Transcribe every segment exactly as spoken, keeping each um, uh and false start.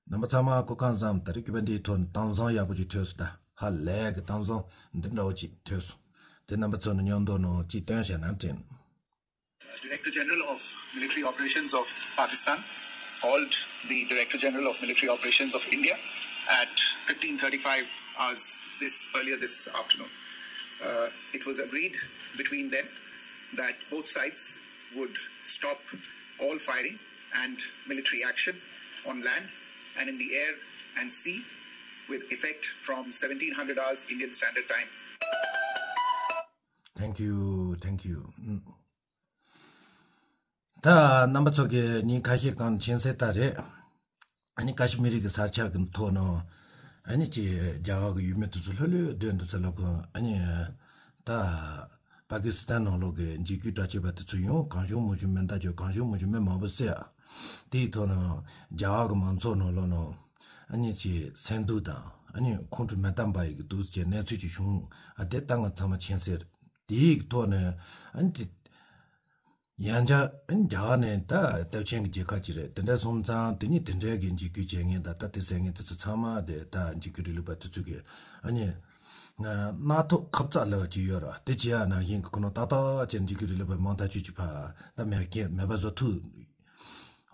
རྣམ་པ་ཚང་མ་སྐུ་ཁམས་བཟང་། ད་རེས་སྐུ་པ་འདིའི་ཐོག་ནས་གཏམ་བཟང་ཡག་པོ་ཅིག་ཐོས་སོང་། ད་ཧ་ལས་ཀྱི་གཏམ་བཟང་འདི་འདྲ་བོ་ཅིག་ཐོས་སོང་། དེ་རྣམ་པ་ཚོ་ནས་མཉམ་དུ་ནང་ཅིག་སྟོན་བྱས་ན་དྲན། Director General of Military Operations of Pakistan called the Director General of Military Operations of India at fifteen thirty-five hours this earlier this afternoon. Uh, it was agreed between them that both sides would stop all firing and military action on land and in the air and sea with effect from seventeen hundred hours Indian Standard Time. Thank you, thank you. ད་རྣམ་པ་ཚོ་གི་ཉིན་ཁ་ཤས་གང་མཁྱེན་གསལ་ལྟར་རེད། ཨ་ནི་ཀ་ཤི་མི་རི་གི་ས་ཆ་གི་ཐོག་ནང་ཨ་ནི་ཅི་རྒྱ་གར་གི་ཡུལ་མི་དེ་ཚོ་ལྷོད་ལྷོད་སྡོད་འདུག་ས་ལ་ཁོ་ཨ་ནི་ད་པ་ཀི་སི་ཐན་ནང་ལོགས་ཀྱི་འཇིགས་སྐུལ་དྲག་སྤྱོད་པ་དེ་ཚོ་ཡང་གང་བྱུང་མང་བྱུང་མེ་མདའ་གཅོད། གང་བྱུང་མང་བྱུང་མི་མང་པོ་བསད། དེའི་ཐོག་ནང་རྒྱ་གར་གི་མང་ཚོགས་ནང་ལོགས་ནང་ཨ་ནི་ཅི་སེམས་སྡུག་དང་ཨ་ནི་ཁོང་ཁྲོ་མེ་མདའ་འབར་ཡི་གི་འདུག་ཅེས་གནས་ཚུལ་ཅིག་བྱུང་། ཨ་དེ་ད་ང་ཚང་མ་མཁྱེན་གསལ་རེད། དེའི་ཐོག་ནས་ཨ་ནི་དེ་ཡང་བསྐྱར་ཨ་ནི་རྒྱ་གར་ནས་ད་སྟོབས་ཆེན་གྱི་རྒྱལ་ཁབ་ཅིག་རེད། དེ་འདྲ་སོང་ཙང་དེ་ཉིད་དེ་འདྲའི་གི་འཇིགས་སྐུལ་བྱེད་མཁན་དང་ད་དེ་ཟེར་མཁན་དེ་ཚོ་ཚང་མ་དེ་ད་འཇིགས་སྐུལ་རིང་ལུགས་པ་དེ་ཚོ་གི་ཨ་ནི་སྣ་ཐོག་ཁབ་ཙག་ལ་ཅིག་ཡོད་ར། དེ་བྱེད་ཡ་ནང་བཞིན་གི་ཁོ་ན་ཏག་ཏག་ཅན་འཇིགས་སྐུལ་རིང་ལུགས་པའི་མང་ཐག་ཆོད་ཀྱི་ཕ་ད་མེད་མཁན་མེད་པ་བཟོ་ཐུབ་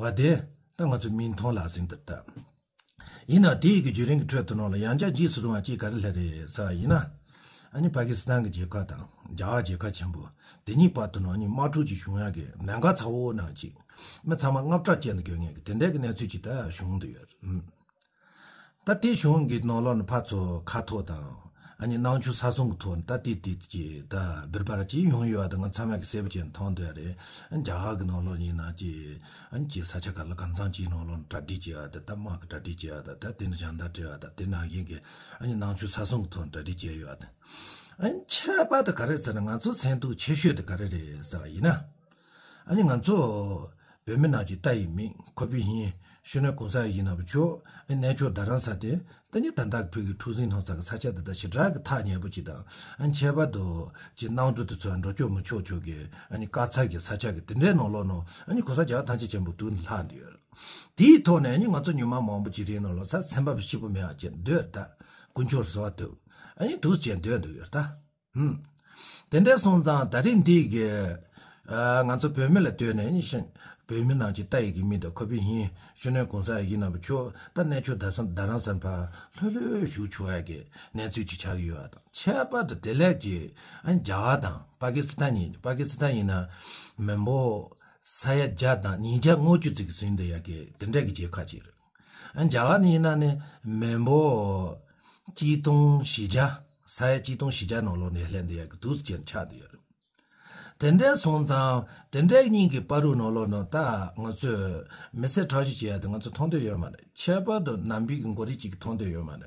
བ་དེ་ད་ང་ཚོ་མིག་མཐོང་ལག་ཟིན་དུ་ད། ཡིན་ན་དེའི་གི་བརྒྱུད་རིམ་གྱི་ཁྲོད་དུ་ནང་ལ་ཡང་བསྐྱར་འཇིགས་སུ་རུང་བ་ཅིག་ག་རེ་སླེབས་རེད་ཟེར་བ་ཡིན་ན། ཨ་ནི་པ་ཀི་སི་ཐན་གྱི་རྒྱལ་ཁབ་དང་རྒྱ་གར་རྒྱལ་ཁབ་ཆེན་པོ་དེ་གཉིས་བར་དུ་ནང་ཨ་ནི་དམག་འཁྲུག་ཅིག་བྱུང་ཡག་གི་ལན་ཁག་ཚ་བོ་ནང་ཅིག་མི་ཚང་མ་དངངས་སྐྲག་ཅན་དུ་གྱུར་ངེས་ཀྱི་དེ་འདྲའི་གི་གནས་ཚུལ་ཅིག་ད་བྱུང་འདུག་ཡོད། ད་དེ་གཞུང་གི་ནང་ལོགས་ནས་ཕར་ཚུར་ཁ་ཐོག་དང་ཨ་ནི་གནང་ཕྱོགས་ས་གསུམ་གྱི་ཐོག་ནས་ད་དེ་དེ་ཅི་ད་འབུར་བར་ཅི་ཡོང་ཡོད་ཨ་ད་ང་ཚང་མས་གི་གསལ་པོ་ཅན་མཐོང་འདོད་རེད། རྒྱ་གར་གི་ནང་ལོགས་ཡིན་ན་ཅི་ཨ་ནི་ཅི་ས་ཆ་ག་ལ་གང་ཚང་ཅིའི་ནང་ལོགས་ནས་གྲ་སྒྲིག་བྱེད་ཨ་ད་ད་དམག་གི་གྲ་སྒྲིག་བྱེད་ཨ་ད་ད་དེ་ནས་ཇན་ཌ་སྤྲད་ཨ་ད་དེ་ནང་བཞིན་གི་ཨ་ནི་གནང་ཕྱོགས་ས་གསུམ་གྱི་ཐོག་ནས་གྲ་སྒྲིག་བྱས་ཡོད་ཨ་ད། ཨ་ནི་ཁྱད་པར་དུ་ག་རེ་ཟེར་ན་ང་ཚོ་སེམས་སྡུག་ཆེ་ཤོས་དེ་ག་རེ་རེད་ཟེར་བ་ཡིན་ན། ཨ་ནི་ང་ཚོ་བོད་མི་ནང་གི་ཏཱ་ཡི་མིང་ཁོ་པའི་ཡིན་ཤུ་ནན་གོང་ས་ཡིན་ན་བུ་ཆོ་ཨ་ནི་གནས་མཆོག་རྡ་རམ་ས་དེ་ད་ནི་ད་ལྟ་བོད་ཀྱི་འཁྲུག་ཟིང་སྣང་ས་གི་ས་ཆ་དེ་དང་ཞེ་དྲག་གི་ཐག་ཉེ་པོ་ཅིག་དང་ཨ་ནི་ཁྱད་པར་དུ་ཅི་གནམ་གྲུ་དེ་ཚོ་འགྲོ་སྐྱོད་མི་ཆོག་ཆོག་གི་ཨ་ནི་དཀའ་ཚེགས་ཀྱི་ས་ཆ་གི་དེ་འདྲའི་ནང་ལོགས་ནང་ཨ་ནི་གོང་ས་རྒྱལ་བ་ཐམས་ཅད་མཁྱེན་པ་དུ་ནི་ལྷག་འདི་ཡོད། དེའི་ཐོག་ནས་ཨ་ནི་ང་ཚོ་ཉི་མ་མང་པོ་ཅིག་རིང་ནང་ལོགས་ས་སེམས་པ་སྐྱིད་པོ་མེད་ཨ་ཅེ་འདོད་ད་དཀོན་མཆོག་གསོལ་བ་འདེབས་ཨ་ནི་འདུག་ཅེས་འདོད་འདུག་ཡོད་ད། ཧུམ། དེ་འདྲ་སོང་ཙང་ད་རིང་འདི་གི་ཨ་ང་ཚོ་བོད་མི་ལ་ལྟོས་ནས་ནི་ཤིང་བོད་མི་ནང་གི་ཏཱ་ཡི་གི་མི་དང་ཁོ་པའི་ཡིན་ཤུ་ནན་གོང་ས་ཡིན་ན་བུ་ཆོ་ད་གནས་མཆོག་རྡ་ས་རྡ་རམ་ས་ཕར་ལྷོད་ལྷོད་བཞུགས་ཆོག་ཡ་གི་གནས་ཚུལ་ཅིག་ཆགས་ཀྱི་ཡོད་ཨ་དང་ཁྱད་པར་དུ་དེ་ལས་ཀྱི་ཨ་རྒྱ་གར་དང་པ་ཀི་སི་ཐན་ཡིན་པ་ཀི་སི་ཐན་ཡིན་ན་མི་འབོར་ས་ཡ་བརྒྱ་དང་ཉིས་བརྒྱ་ལྔ་བཅུ་ཙམ་གྱི་ཟིན་བསྡད་ཡ་གི་དེ་འདྲ་གི་རྒྱལ་ཁབ་ཅིག་རེད། ཨ་རྒྱ་གར་ནི་ཡིན་ན་ནི་མི་འབོར་གཅིག་སྟོང་བཞི་བརྒྱ་ས་ཡ་གཅིག་སྟོང་བཞི་བརྒྱ་ནང་ལོགས་ནས་ལྷན་དེ་ཡག་གི་འདུག་ཅེས་ཆགས་བསྡད་ཡོད་རེད། དེ་འདྲའི་སོང་ཙང་དེ་འདྲའི་གཉིས་ཀྱི་བར་དུ་ནང་ལོགས་ནང་ད་ང་ཚོས་མི་བསད་ཁྲག་སྦྱོར་བྱེད་ཡ་དེ་ང་ཚོ་མཐོང་འདོད་ཡོད་མ་རེད། ཁྱད་པར་དུ་ནང་པའི་གི་འགོ་རིགས་གཅིག་གི་མཐོང་འདོད་ཡོད་མ་རེད།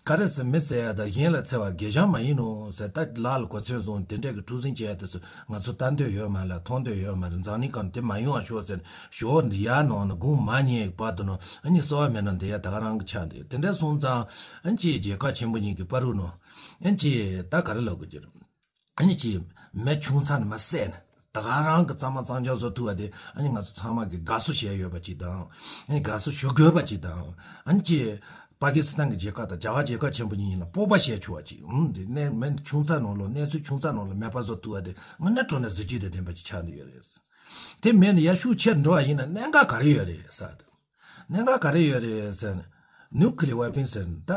ག་རེ་ཟེར་མི་བསད་ཡ་དང་གཞན་ལ་འཚེ་བ་དགེ་སྦྱོང་མ་ཡིན་ནོ་ཟེར་ད་ལག་ལ་གོ་མཚོན་བཟུང་དེ་འདྲའི་གི་འཁྲུག་ཟིང་བྱེད་ཡ་དེ་ཚོ་ང་ཚོ་ལྟ་འདོད་ཡོད་མ་རེད། མཐོང་འདོད་ཡོད་མ་རེད། འཛམ་གླིང་སྒང་དེ་མ་ཡོང་བ་ཤོག་ཟེར་ཞོར་འདི་ཡར་ནང་ན་དགུང་མ་ཉལ་བར་དུ་ནང་ཨ་ནི་གསོལ་བ་མེད་ན་འདི་ཡ་ད་ག་རང་གི་ཆགས་འདུག་དེ་འདྲ་སོང་ཙང་ཨ་ནི་ཅིའི་རྒྱལ་ཁབ་ཆེན་པོ་གཉིས་ཀྱི་བར་དུ་ནང་ཨ་ནི་ཅིའི་ད་ག་རེ་ལབ་དགོས་ཀྱི་རེད། ཨ་ནི་ཅིའི་མི་ཆུང་ཚ་ནས་མ་བསད་ནས་ད་ག་རང་གི་གཙང་མ་གཙང་རྐྱང་བཟོ་ཐུབ་པ་དེ་ཨ་ནི་ང་ཚོ་ཚང་མ་གི་དགའ་བསུ་བྱས་ཡོད་པ་ཅིག་དང་ཨ་ནི་དགའ་བསུ་ཞུ་དགོས་པ་ཅིག་དང་ཨ་ནི་ཅིའི་པ་ཀི་སི་ཐན་གྱི་རྒྱལ་ཁབ་དང་རྒྱ་གར་རྒྱལ་ཁབ་ཆེན་པོ་གཉིས་ཡིན་ན་སྤོབས་པ་བྱས་ཆོག་པ་ཅིག་ཨུམ་དེ་ནས་མི་ཆུང་ཚ་ནང་ལོགས་གནས་ཚུལ་ཆུང་ཚ་ནང་ལོགས་མེད་པ་བཟོ་ཐུབ་པ་དེ་དངོས་གནས་དྲང་གནས་གཟི་བརྗིད་དང་ལྡན་པ་ཅིག་ཆགས་འདུག་ཡོད་རེད། དེ་མིན་ན་ཡར་ཤུགས་ཆེར་འགྲོ་བ་ཡིན་ན་གནད་འགག་ག་རེ་ཡོད་རེད་ཟེར། གནད་འགག་ག་རེ་ཡོད་རེད་ཟེར་ན། ནིའུ་ཀི་ལི་ཡར་ཝེ་པན་ཟེར་ན་ད་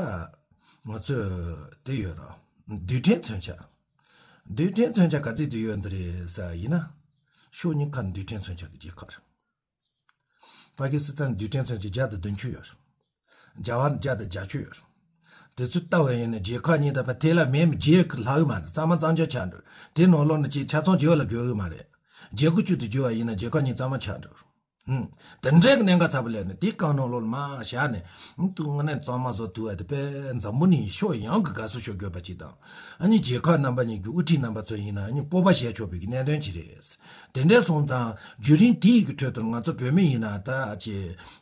ང་ཚོས་དེ་ཡོད་ར། རྡུལ་ཕྲན་མཚོན་ཆ། རྡུལ་ཕྲན་མཚོན་ཆ་ག་ཚོད་དེ་ཡོད་འདི་རེད་ཟེར་ཡིན་ན། ཕྱོགས་གཉིས་ཀ་ནས་རྡུལ་ཕྲན་མཚོན་ཆ་གི་རྒྱལ་ཁབ་རེད། པ་ཀི་སི་ཐན་རྡུལ་ཕྲན་མཚོན་ཆ་བརྒྱ་དང་བདུན་ཅུ་ཡོད་རེད། རྒྱ་གར་བརྒྱ་དང་བརྒྱད་ཅུ་ཡོད་རེད། དེ་ཚོ་ལྟ་བ་ཡིན་ན་རྒྱལ་ཁབ་གཉིས་དང་པ་དེ་ལ་མེད་མི་རྗེས་ལྷག་གི་མ་རེད། གཙང་མ་གཙང་རྐྱང་ཆགས་འགྲོ། དེ་ནང་ལོགས་ནས་ཅིག་ཆ་ཚང་རྒྱལ་བ་ལ་དགོས་གི་མ་རེད། རྒྱལ་ཁབ་བཅུ་དུ་བསྒྱུར་བ་ཡིན་ན་རྒྱལ་ཁབ་གཉིས་གཙང་མ་ཆགས་འགྲོ། ཧུམ། དེ་འདྲའི་གི་གནད་འགག་ཚ་པོ་སླེབས་ནས་དེའི་སྒང་ནང་ལོགས་ལ་མར་བཞག་ནས་ཧུམ་དུ་དངོས་གནས་གཙང་མ་བཟོ་ཐུབ་པ་དེ་དཔེ་འཛམ་བུ་གླིང་ཕྱོགས་ཡོངས་ཀྱི་དགའ་བསུ་ཞུ་དགོས་པ་ཅིག་དང་། ཨ་ནི་རྒྱལ་ཁབ་རྣམ་པ་གཉིས་ཀྱི་དབུ་ཁྲིད་རྣམ་པ་ཚོ་ཡིན་ན་ཨ་ནི་སྤོབས་པ་བྱས་ཆོག་པའི་གི་གནད་དོན་ཅིག་རེད། དེ་འདྲ་སོང་ཙང་བརྒྱུད་རིམ་དེའི་གི་ཁྲོད་དུ་ང་ཚོ་བོད་མི་ཡིན་ན་ད་ཅི་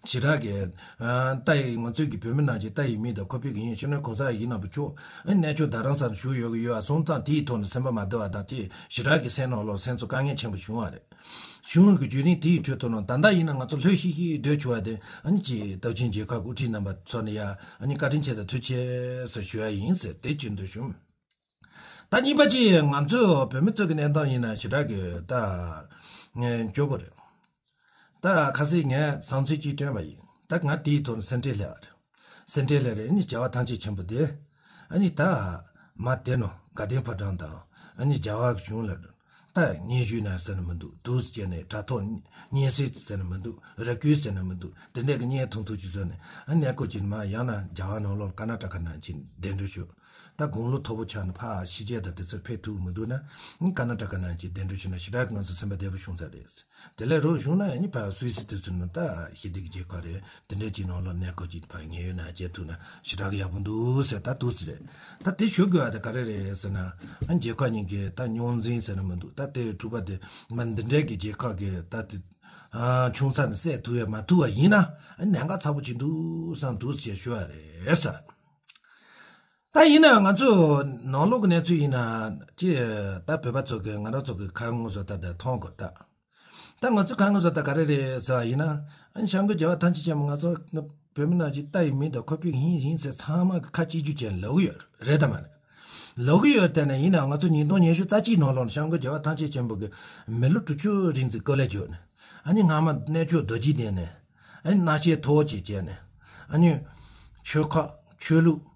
ཞེ་དྲག་གི་ཨ་ཏཱ་ཡི་ང་ཚོའི་གི་བོད་མི་ནང་གི་ཏཱ་ཡི་མི་དང་ཁོ་པའི་གི་ཡིན་ཤེས་ན་གོང་ས་ཡིན་ན་བུ་ཆོ་ཨ་ནི་གནས་མཆོག་རྡ་རམ་ས་ལ་བཞུགས་ཡོད་གི་ཡོད་པ་སོང་ཙང་དེའི་ཐོག་ནས་སེམས་པ་མ་བདེ་བ་དང་ཅི་ཞེ་དྲག་གི་སེམས་ནང་ལོགས་སེམས་ཚོ་དཀའ་ངལ་ཆེན་པོ་བྱུང་བ་རེད། གཞུང་གི་བརྒྱུད་རིམ་དེའི་ཁྲོད་དུ་ནང་ད་ལྟ་ཡིན་ན་ང་ཚོ་ལྷོད་ཤིག་ཤིག་སྡོད་ཆོག་པ་དེ་ཨ་ནི་ཅིག་སྟོབས་ཆེན་རྒྱལ་ཁབ་དབུ་ཁྲིད་རྣམ་པ་ཚོ་ནས་ཡ་ཨ་ནི་བཀའ་དྲིན་ཆེ་དང་ཐུགས་རྗེ་ཆེ་ཟེར་ཞུ་ཡ་ཡིན་ཟེར་དེ་བྱེད་འདོད་བྱུང་། ད་གཉིས་པ་ཅིག་ང་ཚོ་བོད་མི་ཚོ་གི་གནས་སྟངས་ཡིན་ན་ཞེ་དྲག་གི་ད་ངས་སྐྱོ་པོ་རེད། ད་ཁ་སང་ངས་བསམ་ཚུལ་ཅིག་བཏོན་པ་ཡིན། ད་ང་དེའི་ཐོག་ནས་སེམས་ཁྲལ་སླེབས་པ་རེད། སེམས་ཁྲལ་སླེབས་རེད་ཨ་ནི་རྒྱལ་བ་ཐམས་ཅད་མཁྱེན་པ་དེ། ཨ་ནི་ད་མ་དེ་ནོ་དགའ་ལྡན་ཕོ་བྲང་དང་ཨ་ནི་རྒྱལ་བ་གཞུང་ལ་ད་སྙན་ཞུ་ན་ཟེར་ན་མི་འདུག་འདུག་ཟེར་ནས་དྲ་ཐོག་སྙན་སེང་ཟེར་ན་མི་འདུག་ར་སྐུལ་ཟེར་ན་མི་འདུག་དེ་འདྲ་གི་བརྙན་ཐུང་ཐུང་ཅིག་བཟོས་ནས་ཨ་ནི་ཀོ་ཅིག་མ་ཡང་ན་རྒྱལ་བ་ནང་ལོགས་ཀར་ན་ཊ་ཀ་ནང་ཅིག་གདན་འདྲེན་ཞུ། ད་དགུང་ལོ་མཐོ་པོ་ཆགས་ནས་ཕར་ཕྱི་རྒྱལ་དང་དེ་ཚོར་ཕེབས་ཐུབ་མི་འདུག་ན་ཨ་ནི་ཀར་ན་ཊ་ཀ་ནང་ཅིག་གདན་འདྲེན་ཞུ་ན་ཞེ་དྲག་གི་ང་ཚོ་སེམས་པ་བདེ་པོ་བྱུང་ས་རེད། དེ་ལས་རོགས་བྱུང་ན་ཡང་ནི་ཕར་སུད་སི་དེ་ཚོ་ནང་ད་ཞི་བདེ་གི་རྒྱལ་ཁབ་རེད། དེ་འདྲའི་ཅིག་ནང་ལོགས་གནས་སྐོར་ཅིག་ཕར་ཉེན་ཡོད་ན་བྱེད་ཐུབ་ན་ཞེ་དྲག་གི་ཡག་པོ་འདུག་ཟེར་ད་འདུག་ཟེར་རེད། ད་དེ་ཞུ་དགོས་པ་དེ་ག་རེ་རེད་ཟེར་ན། ཨ་རྒྱལ་ཁབ་གཉིས་ཀྱི་ད་རྙོག་འཛིང་ཟེར་ན་མི་འདུག་ད་དེ་འཁྲུག་པ་དེ་མ་འདི་འདྲའི་གི་རྒྱལ་ཁབ་ཀྱི་ད་དེ་ཨ་ཆུང་ས་ནས་སེལ་ཐུབ་ཡ་མ་ཐུབ་པ་ཡིན་ན་ཨ་གནད་འགག་ཚ་པོ་ཅིག་འདུག་བསམ་འདུག་ཟེར་ཞུ་བ་རེད་ཟེར། ད་ཡིན་ན་ང་ཚོ་ནང་ལོགས་ཀྱི་གནས་ཚུལ་ཡིན་ན་ཅི་ད་བོད་པ་ཚོ་གི་ང་རང་ཚོ་གི་ཁ་ངོ་སོ་ད་ད་མཐོང་དགོས་ད། ད་ང་ཚོ་གང་ག་ཚོ་ད་ག་རེ་རེད་ཟེར་བ་ཡིན་ན། ཨ་ནི་སྐྱབས་མགོན་རྒྱལ་བ་ཐམས་ཅད་མཁྱེན་པ་ང་ཚོ་བོད་མི་ནང་བཞིན་ལྟ་ཡི་མིན་ད་ཁོ་པའི་ཧིན་ཧིན་ཟེར་ཚང་མ་གི་ཁ་གཅིག་གྱུར་བྱས་ལབ་གི་ཡོད་རེད་དམ་མ་རེད། ལབ་གི་ཡོད་དེ་ནས་ཡིན་ནའང་ང་ཚོ་ཉིས་སྟོང་ཉི་ཤུ་རྩ་གཅིག་ནང་ལོགས་ནས་སྐྱབས་མགོན་རྒྱལ་བ་ཐམས་ཅད་མཁྱེན་པ་གི་མི་ལོ་དྲུག་ཅུ་རིང་ཙམ་སྐུ་ལས་བསྐྱོན་ནས་ཨ་ནི་སྔ་མ་གནས་མཆོག་རྡོ་རྗེ་གདན་ནས་ཨ་ནི་གནས་མཇལ་ཐོག་ཅིག་བྱས་ནས་ཨ་ནི་ཆོལ་ཁ་ཆོས་ལུགས་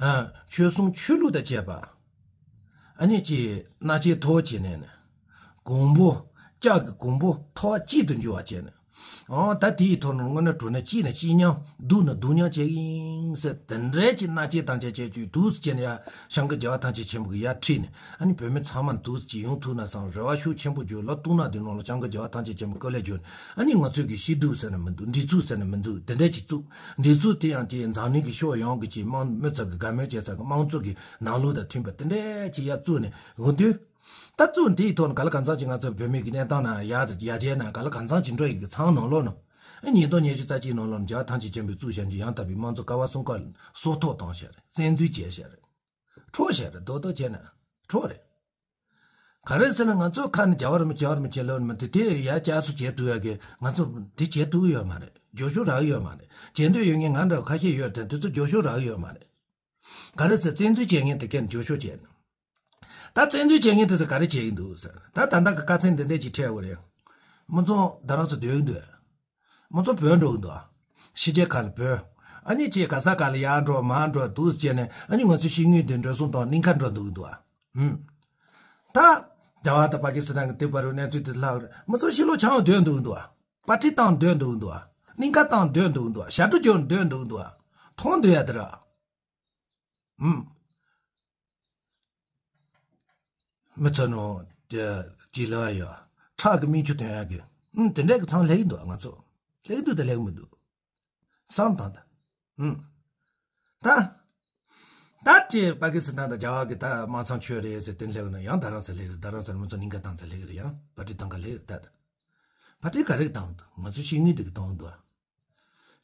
ཨ་ཆོལ་གསུམ་ཆོས་ལུགས་དང་བཅས་པ། ཨ་ནི་ཅིག་གནས་མཇལ་ཐོག་བྱས་ནས་ནི། གོང་བུ། ལྕགས་ཀྱི་གོང་བུ་ཐོག་གཅིག་ཏུ་འགྱུར་བ་བྱས་ནས། ཨོ་ད་དེའི་ཐོག་ནས་དངོས་གནས་དྲང་གནས་གཅིག་ནས་གཅིག་མཉམ། སྡུག་ནས་སྡུག་མཉམ་བྱེད་ཀྱི་ཡིན་ཟེར་དེ་འདྲའི་ཅིག་གནས་མཇལ་དང་བཅས་བྱས་ཅིག་འདུག་སེ་བྱས་ནས་ཡ་སྐྱབས་མགོན་རྒྱལ་བ་ཐམས་ཅད་མཁྱེན་པ་གི་ཡར་ཁྲིད་ནས་ཨ་ནི་བོད་མི་ཚང་མ་འདུག་སེ་ཅིག་ཡོང་ཐུབ་ན་བསམ་རེ་བ་ཤུགས་ཆེན་པོ་བརྗོད། ལོ་སྟོང་ནང་དེ་ནང་ལ་སྐྱབས་མགོན་རྒྱལ་བ་ཐམས་ཅད་མཁྱེན་པ་སྐུ་ལས་བསྐྱོན། ཨ་ནི་ང་ཚོས་ཀྱི་སྐྱིད་སྡུག་ཟེར་ན་མི་འདུག་སྒྲིག་འཛུགས་ཟེར་ན་མི་འདུག་དེ་འདྲའི་ཅིག་བཙུགས། སྒྲིག་འཛུགས་དེ་ཡང་ཅིག་འཛམ་གླིང་གི་ཕྱོགས་ཡོངས་ཀྱི་ཅིག་དམངས་མི་ཚོ་གི་དགའ་མོས་བྱེད་ས་གི་དམངས་གཙོ་གི་ནང་ལུགས་དང་མཐུན་པ་དེ་འདྲའི་ཅིག་ཡར་བཙུགས་ནས་འོང་དུས། ད་བཙུགས་དེའི་ཐོག་ནས་ག་ལ་གང་འཚམ་ཅིག་ང་ཚོ་བོད་མི་གི་གནས་སྟངས་ན་ཡར་ཡར་རྒྱས་ན་ག་ལ་གང་འཚམ་ཅིག་འགྲོ་ཡི་གི་ཚང་ནང་ལོགས་ན། ཨ་ཉིས་སྟོང་ཉི་ཤུ་རྩ་གཅིག་ནང་ལོགས་ན་རྒྱལ་བ་ཐམས་ཅད་མཁྱེན་པའི་བཙུགས་བཞག་ཅིག་ཡང་དག་པའི་དམངས་གཙོ་ཀ་བ་གསུམ་ཀ་ལ་སྲོག་ཐོག་བཏང་བཞག་རེད། བཙན་འཛུལ་བྱས་བཞག་རེད། འཕྲོག་བཞག་རེད། རྡོག་རྡོག་བྱས་ན་འཕྲོག་རེད། ག་རེ་ཟེར་ན་ང་ཚོ་ཁ་ནས་རྒྱལ་བ་རིན་པོ་ཆེ་རིན་པོ་ཆེ་ལབ་ནས་མི་དེ་དེ་ཡར་བསྐྱར་གསོ་བྱེད་ཐུབ་ཡ་གི་ང་ཚོ་དེ་བྱེད་ཐུབ་ཡོད་མ་རེད། རྒྱབ་སྐྱོར་རག་ཡོད་མ་རེད། བྱེད་འདོད་ཡོད་མཁན་ང་འདྲ་བ་ཁ་ཤས་ཡོད་དེ་དེ་ཚོ་རྒྱབ་སྐྱོར་རག་ཡོད་མ་རེད། ག་རེ་ཟེར་བཙན་འཛུལ་བྱེད་མཁན་དེ་གས་རྒྱབ་སྐྱོར་བྱས་ནས། ད་བཙན་འཛུལ་བྱེད་མཁན་དེ་ཚོ་ག་རེ་བྱེད་ཀྱི་འདུག་ཟེར་ད་ད་ལྟ་གི་དཀའ་ཚེགས་འདི་འདྲས་ཅིག་འཕྲད་ཡོད་རེད། མི་ཚོ་རྡ་རམ་ས་སྡོད་ཀྱི་འདུག་མི་ཚོ་བྲོས་འགྲོ་གི་འདུག་ཕྱི་རྒྱལ་ཁག་ལ་བྲོས། ཨ་ནི་ཅིག་ག་ས་ག་ལ་ཡར་འགྲོ་མར་འགྲོ་འདུག་སེ་བྱས་ནས་ཨ་ནི་ང་ཚོའི་ཤེས་ཡོན་དེ་འགྲོ་སོང་དང་གླིང་ཁ་འགྲོ་འདུག་གི་འདུག་ཨ། ཧུམ། རྒྱ་གར་དང་པ་ཀི་སི་ཐན་གྱི་དེ་བར་དུ་གནས་ཚུལ་དེ་ལྷག་རེད། མི་ཚོ་ཕྱི་ལོགས་ཆང་སྡོད་འདུག་གི་འདུག་ཨ། པར་ཊི་བཏང་སྡོད་འདུག་གི་འདུག་ཨ། གླིང་ཁ་བཏང་སྡོད་འདུག་གི་འདུག་ཨ། ཞབས་བྲོ་རྒྱག་སྡོད་འདུག་གི་འདུག་ཨ། མཐོང་སྡོད་ཡ་དེ་ར། ཧུམ། མི་ཚོ་ནོ། དེ་ཅི་ལ་ཡ། ཁྲག་གི་སྨན་ཆུ་འཐུང་ཡ་གི། ཨུམ། དེ་འདྲས་ཀྱི་ཚང་ལེགས་འདུག་ང་ཚོ། ལེགས་འདུག་དང་ལེགས་མི་འདུག་བསམ་བཏང་ད། ཨུམ། ད། ད་ཅི་པ་ཀི་སི་ཐན་དང་རྒྱ་གར་གི་ད་དམག་ཚང་ཆོས་རེད་ཟེར་དེ་ལེགས་ན་ཡང་རྡ་རམ་ས་ལེགས་རེད། རྡ་རམ་ས་མི་ཚོ་གླིང་ཁ་བཏང་ས་ལེགས་རེད། ཡང་པར་ཊི་བཏང་ཁ་ལེགས་རེད་ད། པར་ཊི་ག་རེ་བཏང་འདུག་ང་ཚོ་ཤེས་ངེས་དེ་གི་བཏང་འདུག་ཨ།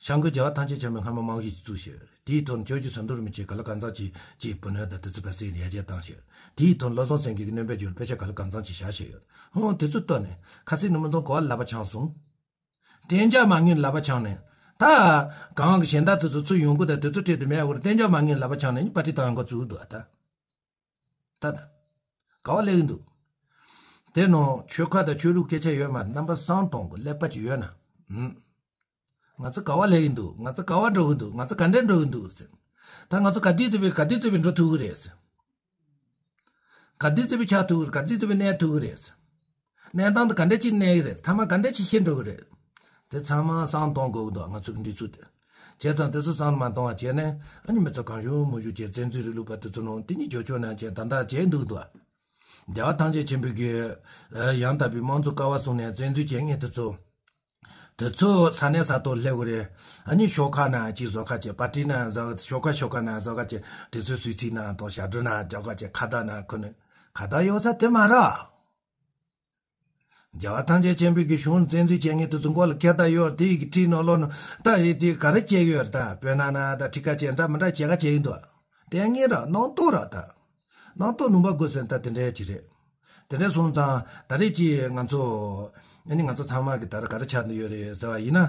སྐྱབས་མགོན་རྒྱལ་བ་ཐམས་ཅད་མཁྱེན་པའི་སྔ་མ་དམག་ཤིག་ཅིག་བཙུགས་ཤེས་རེད། དེའི་ཐོག་ནས་ཇོ་ཇོ་ཟམ་གདོང་རིན་པོ་ཆེ་ག་ལ་གང་འཚམ་ཅིག་ཅིག་བུ་ནོར་དང་དེ་ཚོ་བ་སེ་ཡར་རྒྱས་བཏང་ཤེས་རེད། དེའི་ཐོག་བློ་བཟང་སེང་གེ་གི་སྣོན་པ་བརྒྱུད་དཔེ་ཆ་ག་ལ་གང་འཚམ་ཅིག་བཞག་ཤེས་ཡོད། ཧོ་དེ་ཚོ་ལྟོས་ནས་ཁ་སང་ནས་མི་ཚང་གོ་བ་ལབ་པ་ཆགས་སོང་། གཏན་འཇགས་མ་དངུལ་ལབ་པ་ཆགས་ནས་ད་གང་གི་གཞན་དག་དེ་ཚོ་ཚུར་ཡོང་གི་དང་དེ་ཚོ་སྤྲད་དུ་མེད་བར་གཏན་འཇགས་མ་དངུལ་ལབ་པ་ཆགས་ནས་པར་ཊི་བཏང་ཡོང་ག་བཙུགས་འདུག་ཨ་ད། ད་ད། ག་བ་ལེགས་ཀྱི་འདུག་དེ་ནང་ཆོལ་ཁ་དང་ཆོས་ལུགས་སྐད་ཆ་ཡོད་མ་རེད། རྣམ་པ་བསམ་གཏོང་གི་ཀླད་པ་ཅིག་ཡོད་ན། ཧུམ། ང་ཚོ་ག་བ་ལེགས་ཀྱི་འདུག་ང་ཚོ་ག་བ་འགྲོ་གི་འདུག་ང་ཚོ་ག་འདྲས་འགྲོ་གི་འདུག་ཟེར། ད་ང་ཚོ་ག་དུས་ཙམ་པའི་ག་དུས་ཙམ་པའི་འགྲོ་ཐུབ་ཀྱི་རེད་ཟེར། ག་དུས་ཙམ་པའི་ཆགས་ཐུབ་ཀྱི་རེད། ག་དུས་ཙམ་པའི་གནས་ཐུབ་ཀྱི་རེད་ཟེར། གནས་སྟངས་དེ་ག་འདྲས་ཅིག་གནས་ཀྱི་རེད། མཐའ་མ་ག་འདྲས་ཅིག་ཤི་འགྲོ་གི་རེད། དེ་ཚང་མ་བསམ་གཏོང་དགོས་ཀྱི་འདུག་ང་ཚོ་གི་འགྲིག་ཚུལ་དེ། བྱས་ཙང་དེ་ཚོ་བསམ་མ་གཏོང་བ་བྱས་ནས་ཨ་ནི་མི་ཚོ་གང་བྱུང་མང་བྱུང་བྱས་བཙན་འཛུལ་རིང་ལུགས་པ་དེ་ཚོ་ནང་དེ་ཉིད་ཇོ་ཇོ་ནང་བྱས་ད་ལྟ་བྱས་འདུག་འདུག་རྒྱལ་བ་ཐམས་ཅད་མཁྱེན་པའི་གི་ཡང་དག་པའི་དམངས་གཙོ་ཀ་བ་གསུམ་ནས་བཙན་འཛུལ་བྱས་མཁན་དེ་ཚོ། དེ་ཚོ་ས་གནས་ས་ཐོག་སླེབས་གི་རེད། ཨ་ནི་ཤོག་ཁག་ནང་ཅིག་བཟོ་ཁ་བྱས། པར་ཊི་ནང་བཟོ། ཤོག་ཁག་ཤོག་ཁག་ནང་བཟོ་ཁ་བྱས། དེ་ཚོའི་གསོལ་ཚིགས་ནང་དང་ཞབས་བྲོ་ནང་རྒྱག་ཁ་བྱས། ཁ་བརྡ་ནང་ཁོ་ནི་ཁ་བརྡ་ཡོད་ས་དེ་མ་རེད། རྒྱལ་བ་ཐམས་ཅད་མཁྱེན་པའི་གི་གཞུང་བཙན་འཛུལ་བྱེད་མཁན་དེ་ཚོ་མགོ་ལ་ཁ་བརྡ་ཡོད་རེད། དེ་ཡི་གི་ཁྲིད་ནང་ལོགས་ནང་ད་ཡི་དེ་ག་རེ་བྱེད་ཀྱི་ཡོད་རེད། ད་བོད་ནང་ན་ད་ཁྲིད་ཁ་བྱས་འདྲ་མི་འདྲ་བྱེད་ཁ་བྱེད་ཀྱི་འདུག་དེ་ངེས་ར་རྣམ་རྟོག་ར་ད། རྣམ་རྟོག་ནུས་པ་དགོས་ཟེར་ད་དེ་འདྲའི་ཅིག་རེད། དེ་འདྲ་སོང་ཙང་ད་རེས་ཀྱི་ང་ཚོ་ ཨ་ནི་ང་ཚོ་ཚང་མ་གི་ད་ར་ག་རེ་ཆགས་འདི་ཡོད་རེད་ཟེར་བ་ཡིན་ན།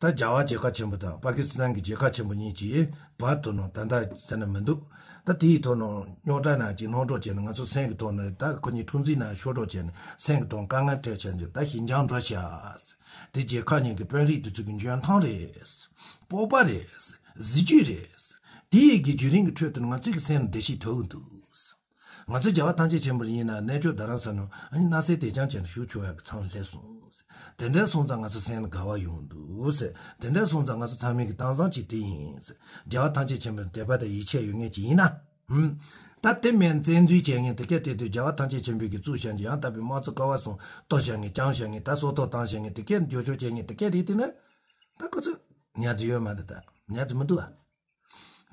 ད་རྒྱ་གར་རྒྱལ་ཁབ་ཆེན་པོ་དང་པ་ཀི་སི་ཐན་གྱི་རྒྱལ་ཁབ་ཆེན་པོ་གཉིས་ཀྱིས་བར་དུ་ནང་ད་ལྟ་ཟེར་ན་མི་འདུག་ད་དེའི་ཐོག་ནང་རྙོག་དྲ་ནང་ཅིག་སྣང་གྲོགས་བྱས་ནས་ང་ཚོ་སེམས་ཀྱི་ཐོག་ནས་ད་ཁོ་གཉིས་འཁྲུག་འཛིང་ནང་ཤོར་གྲོགས་བྱས་ནས་སེམས་ཀྱི་ཐོག་དཀའ་ངལ་འཕྲད་བྱས་འདུག་ད་ཞི་འཇམ་འགྲོ་ཤག་དེ་རྒྱལ་ཁབ་གཉིས་ཀྱི་དཔོན་རིགས་དེ་ཚོ་གི་འཇོན་ཐང་རེད། སྤོབས་པ་རེད། གཟི་བརྗིད་རེད། དེ་ཡི་གི་བརྒྱུད་རིམ་གྱི་ཁྲོད་དུ་ང་ཚོའི་གི་སེམས་ལ་བདེ་སྐྱིད་ཐོབ་གི་འདུག་ང་ཚོ་རྒྱལ་བ་ཐམས་ཅད་མཁྱེན་པ་ཡིན་ན་གནས་མཆོག་རྡ་རམ་ས་ལ་ནང་ཨ་ནི་སྣང་གསལ་དེ་རྐྱང་ཅན་ཞུགས་ཆོག་ཡག་གི་མཚམས་སླེབས་སོང་། དེ་འདྲ་སོང་ཙང་ང་ཚོ་སེམས་ལ་དགའ་བ་ཡོང་འདུག་ཟེར། དེ་འདྲ་སོང་ཙང་ང་ཚོ་ཚང་མའི་གི་གཏམ་བཟང་ཅིག་དེ་ཡིན་ཟེར། རྒྱལ་བ་ཐམས་ཅད་མཁྱེན་པའི་དད་པ་དང་ཡིད་ཆེས་ཡོད་མཁན་ཅིག་ཡིན་ན། ཧུམ། ད་དེ་མིན་བཙན་འཛུལ་བྱེད་མཁན་དེ་གས་དེ་དུས་རྒྱལ་བ་ཐམས་ཅད་མཁྱེན་པའི་གི་གཙུག་བྱ་གི་ཡང་དག་པའི་དམངས་གཙོ་ཀ་བ་གསུམ་གཏོར་བྱ་མཁན་བསྐྱངས་བྱ་མཁན་ད་སྲོག་ཐོག་བཏང་བྱ་མཁན་དེ་གས་འགྱོ་ཆོག་བྱེད་མཁན་དེ་གས་རེད་དེ་ན། ད་ཁོ་ཚོ་ཉར་རྒྱུ་ཡོད་མ་རེད། ད་ཉར་རྒྱུ་མི་འདུག་ཨ།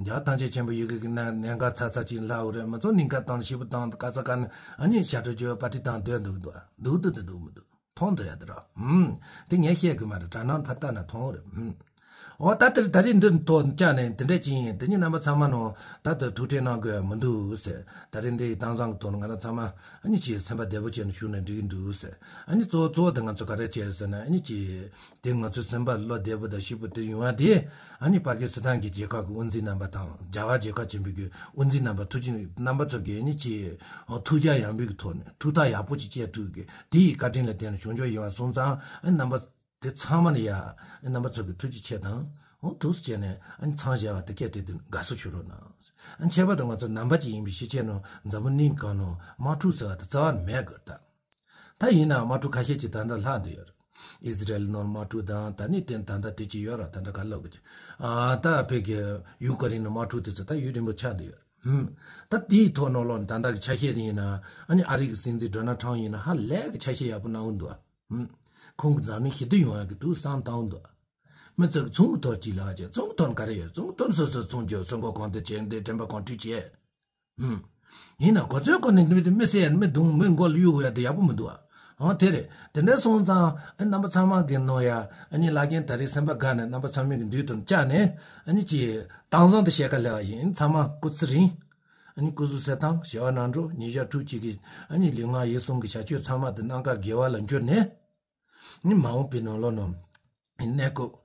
རྒྱལ་བ་ཐམས་ཅད་མཁྱེན་པའི་ཡི་གེ་གི་ནང་གནད་འགག་ཚ་ཚ་ཅིག་ལྷག་འོ་རེད། མི་ཚོ་ཉེན་ཁ་བཏང་ཞིབ་པོ་བཏང་ག་ས་ག་ནས་ཨ་ནི་ཞབས་བྲོ་བརྗོད་པ་ཏི་བཏང་སྡོད་འདུག་འདུག་འདུག་འདུག་འདུག་མི་འདུག་མཐོང་འདུག་ཡ་དེ་ར། ཧུམ། དེ་ངས་བཤད་དགོས་མ་རེད། དྲ་སྣང་ཕར་ལྟ་ན་མཐོང་རེད། ཧུམ། འོ་ད་དེར་ད་རེས་འདིར་ཐོག་བཅར་ནས་དེ་འདྲ་ཅིག་ཡིན། དེ་ཉིད་རྣམ་པ་ཚང་མ་ནང་ད་དུ་ཐུགས་ཁྲལ་གནང་དགོས་མི་འདུག་ཟེར། ད་རེས་འདི་ཡི་གཏམ་བཟང་གི་ཐོག་ནས་ང་རང་ཚང་མ་ཨ་ནི་ཅིག་སེམས་པ་བདེ་པོ་བྱས་ནས་བཞུགས་ན་འགྲིག་གི་འདུག་ཟེར། ཨ་ནི་གཙོ་བོ་གཙོ་བོ་དེ་ང་ཚོ་ག་རེ་བྱས་ཟེར་ན་ཨ་ནི་ཅིག་དེ་ང་ཚོའི་སེམས་པ་བློ་བདེ་པོ་དང་སྐྱིད་པོ་དེ་ཡོང་བ་དེ། ཨ་ནི་པ་ཀི་སི་ཐན་གྱི་རྒྱལ་ཁབ་ཀྱི་དབུ་འཛིན་རྣམ་པ་དང་རྒྱ་གར་རྒྱལ་ཁབ་ཆེན་པོའི་གི་དབུ་འཛིན་རྣམ་པ་ཐུགས་རྗེ་རྣམ་པ་ཚོ་གིས་ཨ་ནི་ཅིག་ཐུགས་རྒྱ་ཡངས་པོའི་གི་ཐོག་ནས་ཐུགས་ཐག་ཡག་པོ་ཅིག་བཅད་ཐུབ་གི་དེ་ཡི་བཀའ་དྲིན་ལ་བརྟེན་ནས་བྱུང་ཆོག་ཡིན་པ་སོང་ཙང་ཨ་ནི་རྣམ་པ་དེ་ཚང་མ་ལ་ཡ་ཨ་ནི་རྣམ་པ་ཚོ་གི་ཐུགས་རྗེ་ཆེ་དང་འོ་ཐུགས་སུ་བྱས་ནས་ཨ་ནི་མཚམས་བཞག་པ་དེ་སྐད་དེ་དུས་དགའ་བསུ་ཞུ་རོགས་གནང་། ཨ་ནི་ཁྱད་པར་དུ་ང་ཚོ་ནང་པ་ཅིག་ཡིན་པའི་ཕྱི་ཆད་ནང་འཛམ་བུ་གླིང་གང་ནང་དམག་འཁྲུག་ཟེར་བ་དེ་རྩ་བ་ནས་མེད་དགོས་ད། ད་ཡིན་ན་དམག་འཁྲུག་ཁ་ཤས་ཅིག་ད་ལྟ་ལྷག་བསྡད་ཡོད་རེད། ཨི་ཟི་རལ་ནང་དམག་འཁྲུག་དང་ད་ནི་དེ་ད་ལྟ་དེ་ཅིག་ཡོད་ར། ད་ལྟ་ག་ལབ་དགོས་ཀྱི། ཨ་ད་བོད་ཀྱི་ཡུ་ཀེ་རེན་ནང་དམག་འཁྲུག་དེ་ཚོ་ད་ཡུན་རིང་པོ་ཆགས་བསྡད་ཡོད་རེད། ཧུམ། ད་དེའི་ཐོག་ནང་ལོགས་ད་ལྟ་གི་ཆ་ཤས་དེ་ཡིན་ན་ཨ་ནི་ཨ་རི་གི་སྲིད་འཛིན་ཌོ་ནལ་ཊམ་ཡིན་ན་ཧ་ལས་གི་ཆ་ཤས་ཡག་པོ་གནང་གི་འདུག་ཧུམ། ཁོང་གི་འཛམ་གླིང་ཞི་བདེ་ཡོང་ཡག་གི་འདུག་བསམ་བཏང་གི་འདུག་མི་ཚོ་གི་ཚོང་གི་ཐོག་ཅིག་ལབ་བྱས་ཚོང་གི་ཐོག་ག་རེ་ཡོད། ཚོང་གི་ཐོག་སོ་སོ་ཚོང་རྒྱུ་ཚོང་ཁང་གང་དུ་བྱས་འདི་དྲན་པ་གང་འཁྲུལ་བྱས། ཧུམ། ཡིན་ན་གོ་ཚོད་གོ་ནས་འདི་མི་དེ་མི་བསད་ཡ་མི་རྡུང་མི་མགོ་ལ་གཡུག་ཡ་དེ་ཡག་པོ་མི་འདུག་ཨ། འོ་དེ་རེད། དེ་འདྲ་སོང་ཙང་ཨ་རྣམ་པ་ཚང་མ་གི་ནང་ཡ་ཨ་ནི་བླ་རྒན་ད་རེས་སེམས་པ་དགའ་ནས་རྣམ་པ་ཚང་མའི་གི་མདུན་དུ་བཅར་ནས་ཨ་ནི་ཅི་དྭངས་བཟང་དུ་བཤད་ཁ་ལས་པ་ཡིན། ཚང་མ་སྐུ་ཚེ་རིང་། ཨ་ནི་སྐུ་གཟུགས་གསལ་ཐང་། བྱ་བ་ནང་འགྲོ། ཉིན་ཞག་ཕྲུགས་གཅིག་གི་ཨ་ནི་ལུས་ངག་ཡིད་གསུམ་གི་བྱ་སྤྱོད་ཚང་མ་དེ་གནམ་ཁ་དགེ་བ་ལ་འགྱུར་ནས། ནི་མ་འོངས་པའི་ནང་ལོགས་ནང་གནས་སྐབས་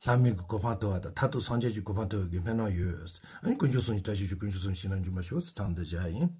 ལྷ་མིའི་གི་གོ་འཕང་ཐོབ་པ་དང་མཐར་ཐུག་སངས་རྒྱས་ཀྱི་གོ་འཕང་ཐོབ་པའི་གི་སྨོན་ལམ་ཡོད། ཨ་ནི་དཀོན་མཆོག་གསུམ་གྱི་བཀྲ་ཤིས་ཤོག་དཀོན་མཆོག་གསུམ་གྱི་བྱིན་རླབས་འབྱུང་བར་ཤོག་ཟེར་མཚམས་འདིར་བཞག་ཡིན།